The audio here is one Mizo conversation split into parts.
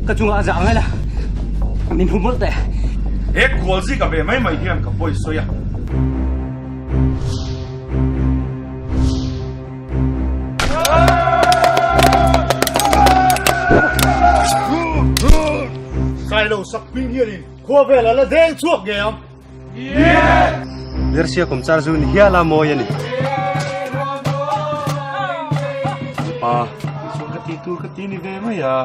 Ka chungah a zah ang ela min hmu mawlh teh. He khual zika ve mai mai hian ka pawi sawi a. Sailo sak hming hianin khua vel a la deng chhuak ngei ang. Lersia kum char zu ni hial a mawi a ni. Pa, chu ka ti tur ka ti ni ve mai a.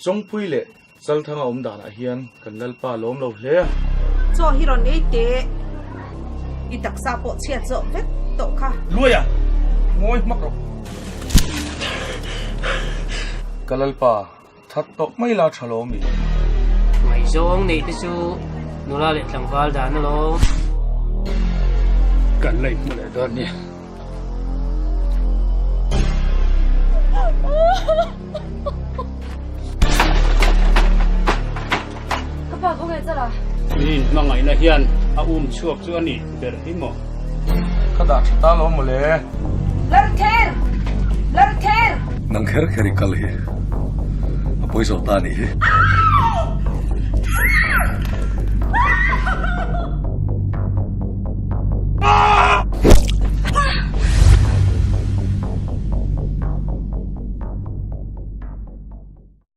Chawngpui leh Chalthanga awm danah hian kan Lalpa lawm lo hle a. Chaw hi rawn ei teh. I taksa pawh chhiat zawh vek tawh kha. Luaia, ngawi hmak rawh. Ka Lalpa, that tawh mai la tha lo mi. Ngaihzawng neih te chu nula leh tlangval dan alawm. Kan la inhmu leh dawn nia. Ka pa khawnge chala. Min inhmangaihna hian a um chhuak chu a ni ber hi maw? Ka dah tha ta lo mawle. Lalther! Lalther! Nang kher kher i kal hi a pawi zawh ta a nih hi.